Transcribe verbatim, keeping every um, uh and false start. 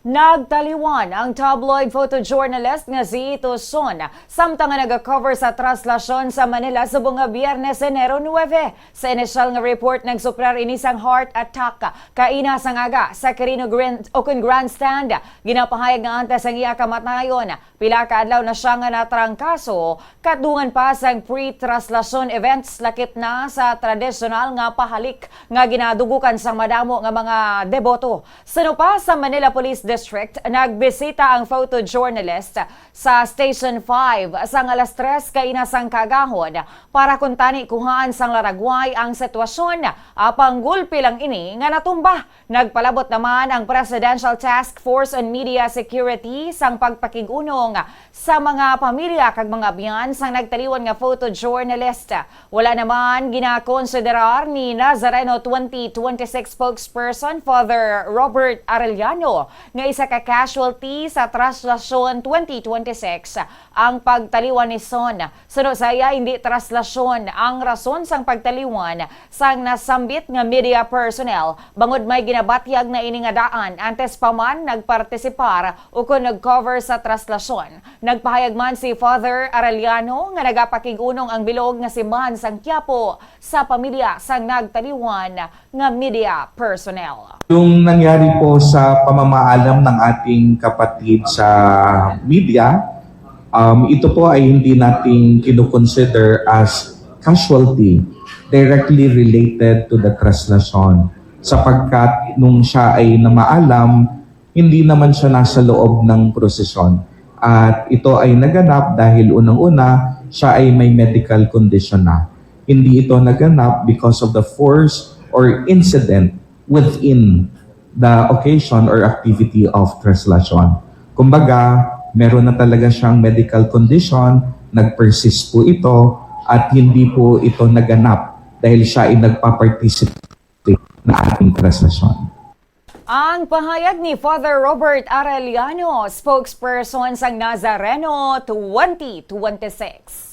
Nagtaliwan ang tabloid photojournalist nga si Ito Son, samtang nga nagakover sa traslasyon sa Manila subong nga Biyernes, Enero nuebe. Sa inisyal nga report, nagsuprar ini sang heart attack kaina sang aga sa Quirino Grand, ukon Grandstand. Ginapahayag nga antes ang iya kamatayon, pila ka adlaw na siya nga natrangkaso, kadungan pa sang pre-traslasyon events lakip na sa tradisyonal nga pahalik nga ginadugukan sang madamo nga mga deboto. Suno pa sa Manila Police District, nagbisita ang photojournalist sa Station five sang alas tres kaina sang kaagahon para kuntani kuhaan sang laragway ang sitwasyon, apang gulpi lang ini nga natumba. Nagpalabot naman ang Presidential Task Force on Media Security sang pagpakig-unong sa mga pamilya kag mga abyan sang nagtaliwan nga photojournalist. Wala naman ginakonsiderar ni Nazareno twenty twenty-six spokesperson Father Robert Arellano nga isa ka casualty sa traslasyon twenty twenty-six ang pagtaliwan ni Son. Suno sa iya, hindi traslasyon ang rason sang pagtaliwan sang nasambit nga media personnel, bangod may ginabatyag na ini nga daan antes pa man nagpartisipar ukon nag-cover sa traslasyon. Nagpahayag man si Father Arellano nga nagapakig-unong ang bilog nga si Manz sang Quiapo sa pamilya sang nagtaliwan nga media personnel. Yung nangyari po sa pamamaalam ng ating kapatid sa media, um, ito po ay hindi natin kinukonsider as casualty directly related to the traslasyon, sapagkat nung siya ay namaalam, hindi naman siya nasa loob ng prosesyon. At ito ay naganap dahil unang-una, siya ay may medical condition na. Hindi ito naganap because of the force or incident within the occasion or activity of traslasyon. Kumbaga, meron na talaga siyang medical condition, nag-persist po ito, at hindi po ito naganap dahil siya ay nagpa-participate na ating traslasyon. Ang pahayag ni Father Robert Arellano, spokesperson sang Nazareno twenty twenty-six.